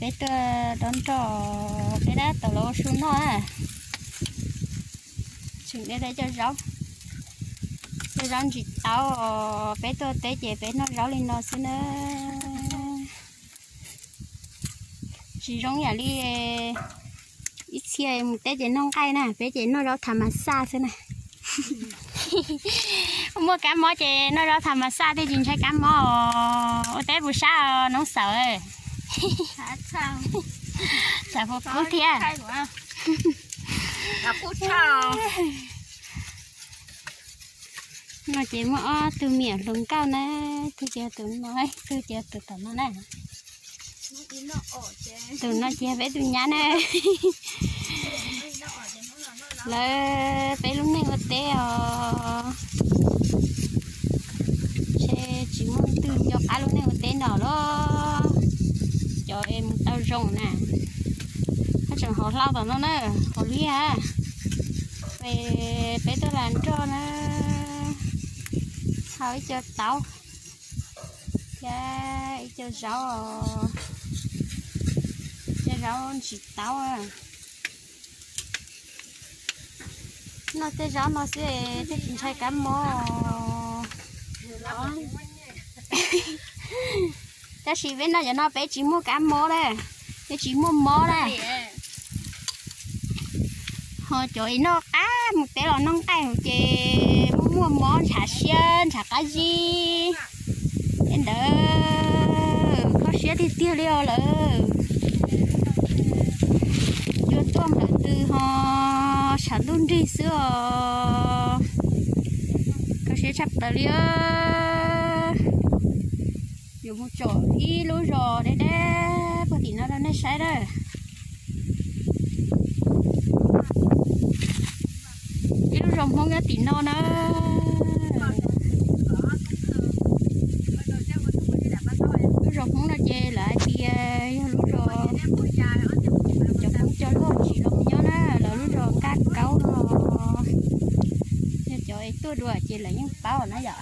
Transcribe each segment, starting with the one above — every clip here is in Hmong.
Peb tuaj dob nroj, peb dab tau los ua su noj. Tseem de cov zaub, cov zaub ntsis taub, peb tuaj teb ces peb noj zaub li no xwb na. Tsis zoo yam li ib txhia mus teb ces noj nqaij na, peb ces noj zaub tham mas xaj xwb na. Muaj kab mob ces noj zaub tham mas xaj thiaj tsis ntshai kab mob. Ua teb puas sab noob xaum? Xav puas kub thiab. No ces muaj ob tug me nyuam hluas nkauj na, tus ces tus no, tus ces tus tom no na. Tus no ces peb tus nyab na. Lawv peb lub neej ua teb os, ntshe tsis muaj leej twg nco qab lub neej ua teb no lawm. Cov es mus tau zoo na, koj tseem hauv hlau tom no na, hauv liaj. Peb tuaj lam nroj na, txhau ib co taub thiab ib co zaub, ib co zaub ntsis taub. Noj tej zaub no xwb thiaj tsis ntshai kab mob. Tab sis peb noj cov no peb tsis muaj kab mob na, peb tsis muaj mob na. Ho cov es noj qab mus teb los noj nqaij ces muaj muaj mob ntshav siab ntshav qab zib. Tej ntawd kho siab tiag tiag li os lawm. Cua tuaj nplawm ntws ho tshav ntuj nrig xwb os. Kho siab tshaj plaws li. Yuav mus tsom ib lub zos deb deb puag tim no rau nej saib na. Ib lub zos Hmoob nyob tim no na. Lub zos Hmoob no ces lawv hais tias yog lub zos cov Hmoob cov loj tsis los nyob na, lawv lub zos Nkaj Kaub no. Yog cov es tuaj dua ces lawv yeej paub na yom.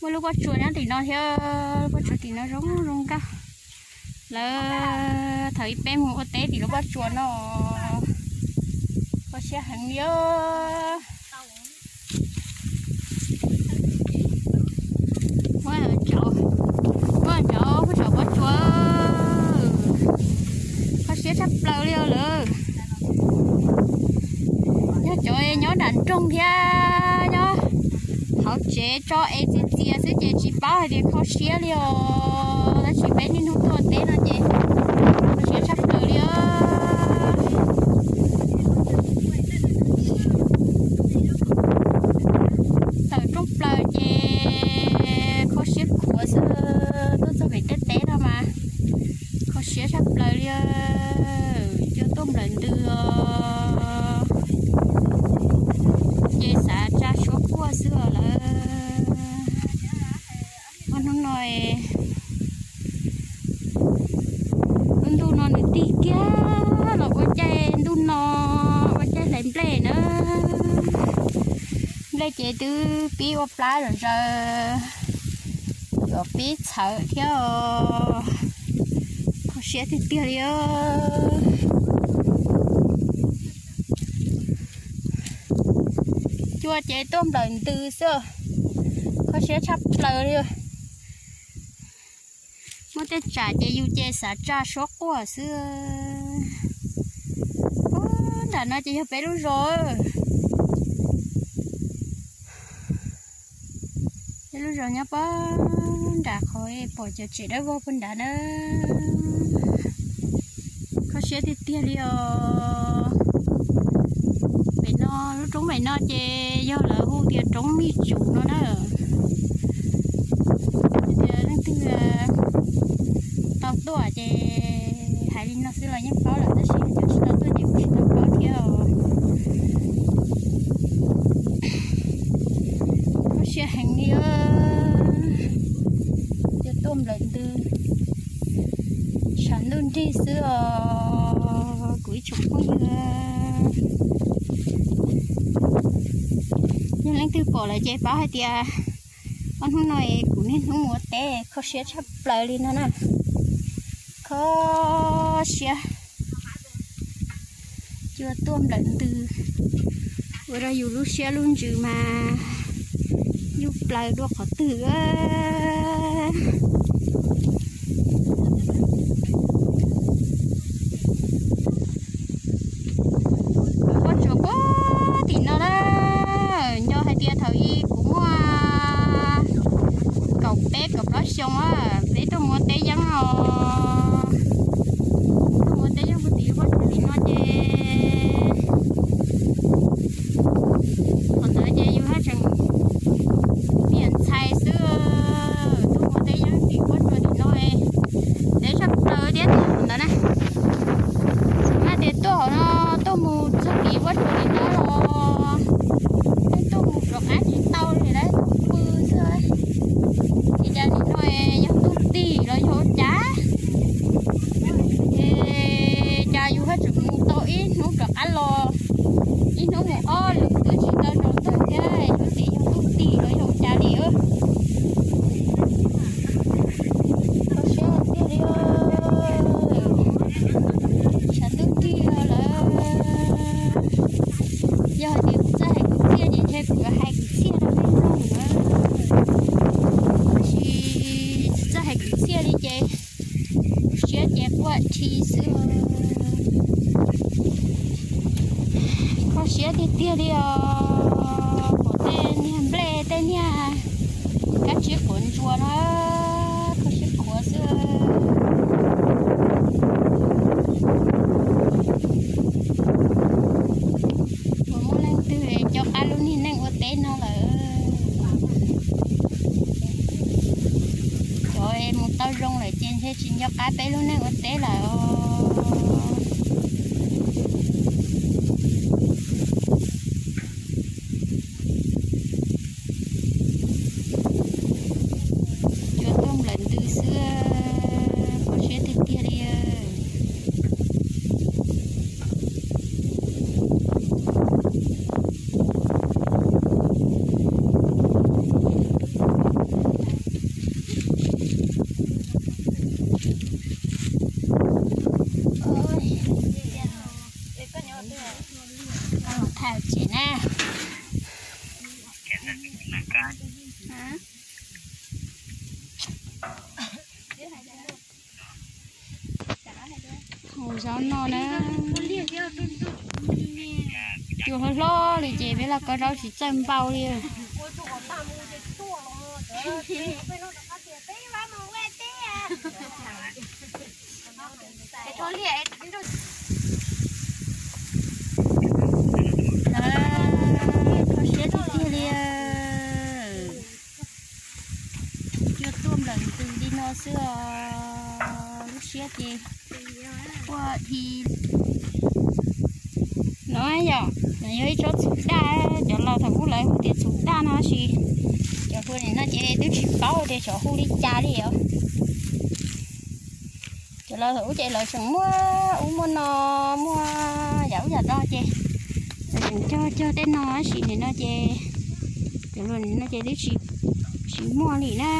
Muaj lub pob tsuas nyob tim no thiab, lub pob tsuas tim no zoo zoo nkauj. Lawv thaum ub peb mus ua teb tim lub pob tsuas no, kho siab heev li. Muab cov, muab cov, muab cov pob tsuas, kho siab tshaj plaws li os lawm. Yog cov nyob nram nroog thiab nyob hauv tsev tso es txias txias xwb ces tsis paub hais tias kho siab li os, tab sis peb niaj hnub tuaj teb no ces kho siab tshaj plaws li os. Tawm rooj plaws ces kho siab khuav xwb, tuaj txog pem tej teb no mas kho siab tshaj plaws li. Cua tuaj nplawm ntws os, ces xav tsa suab quaj xwb os lawm. Ob hnub no lub ntuj no nws tig kiag los ua caij ntuj no, ua caij hlais nplej na. Nplej ces twb pib ua plab zom zaws, yuav pib txhawv thiab os. Kho siab tiag tiag li. Cua ces tuaj nplawm ntws xwb, kho siab tshaj plaws li. Muaj tej tsam ces yus ces xav tsa suab quaj xwb. Puag nram no ces yog peb lub zos. Peb lub zos nyob puag nram qhov pom cov tsev dawb vog puag nrad na. Kho siab tiag tiag li os. Pem no, lub roob pem no ces yog lawv hu tias roob mij tsum no na. Tias leej twg tau tuaj ces hais li no xwb los yeej paub lawm, tab sis cov tsis tau tuaj ces kuv tsis tau paub thiab os. Kho siab heev li. Cua tuaj nplawm ntws, tshav ntuj nrig xwb os kuv ib tsoom phooj ywg. Yog leej twg pom lawm ces paub hais tias ob hnub no es kuv niaj hnub mus ua teb kho siab tshaj plaws li no na. Kho siab, cua tuaj nplawm ntws, ua rau yus lub siab lub ntsws mas yuj plaws dua qhov twg. Pob tsuas puag tim no na, nco hais tias thaum ub kuv muaj kaum peb kaum plaub xyoo, peb tuaj mus ua teb yeeb os, tuaj mus ua teb yeeb puag tim pob tsuas tim no ces thaum ntawd ces yus haj tseem niam ntxhais xwb, tuaj mus ua teb yeeb tim pob tsuas tim no, teb tshaj plaws thiab ntawd na. Mas tias tuaj hauv no, tuaj mus txog tim pob tsuas tim no los yeej tuaj mus rov qab tsis tau li lawm, pw xwb. Ces cas nim no yog ntuj tig los yog ua cas, ces cas yus haj tseem mus tau ib hnub rov qab los, ib hnub mus ob lwm twb tsis tau tsaus ntuj thiab, yus tias yog ntuj tig los yog ua cas li. Kho siab tiag li, tshav ntuj nrig lawm. Yog hais tias kuv txawj hais kwv txhiaj ces ntshe kuv yuav hais kwv txhiaj rau nej mloog na, tab sis tsis txawj hais kwv txhiaj li ces lub siab ces quaj rhi xwb. Kho siab tiag tiag li os, pom tej niag nplej tej niag kab tsib quav ntsuas no, kho siab khuav xwb. Puas muaj leej twg nco qab lub niag neej ua teb no lawm? Cov mus tau zoo lawm ces ntshe tsis nco qab peb lub neej ua teb lawm os. Cua tuaj nplawm ntws xwb, kho siab tiag tiag li. Thaj tsev na. Hauv zov no na, cua hlob hlob li ces peb los kaw zaub tsis txawj npau li. Kho siab tiag tiag li. Cua tuaj nplawm ntws li no xwb os, lub siab ces quaj dhi no yom. Yog ib tsob txhuv daj, cov laus thaum ub lawv hu tias txhuv daj no sis cov hu nim no ces twb tsis paub tias xyov hu li cas li os. Cov laus thaum ub ces lawv tseem muaj ub muaj no, muaj yam ub yam no ces lawv tseem cog cog tej no, tab sis nim no ces cov laus nim no ces twb tsis muaj li na.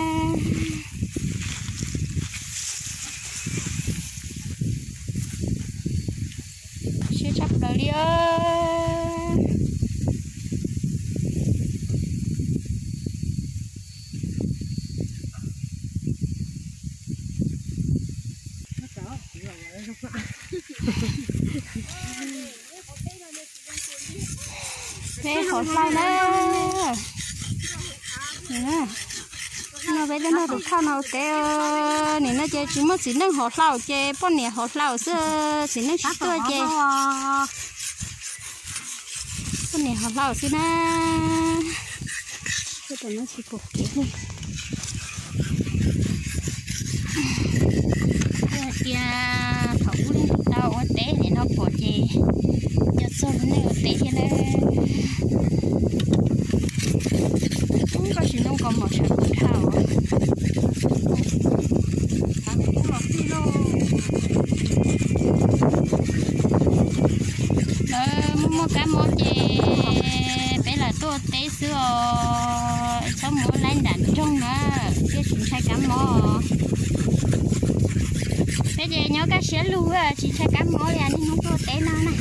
Siab tshaj plaws li os. Peb hauv hlaub na. No peb tuaj noj tus phauj no ua teb, nim no ces tsis muaj txiv neej hauv hlaub ces poj niam hauv hlaub xwb, txiv neej tsis tuaj ces poj niam hauv hlaub xwb na. Tus no tsis pom kev li. Hais tias thaum ub leej twg tau ua teb nim no pom ces nco txog lub neej ua teb thiab na. Ub, koj tsis noj nkaus mov tshav kub dhau. Lawv muaj muaj kab mob ces peb lam tuaj ua teb xwb os, txhob mus ua laib nram nroog na, thiaj tsis ntshai kab mob. Peb Ces nyob kaj siab lug, tsis ntshai kab mob li niaj hnub tuaj teb no na.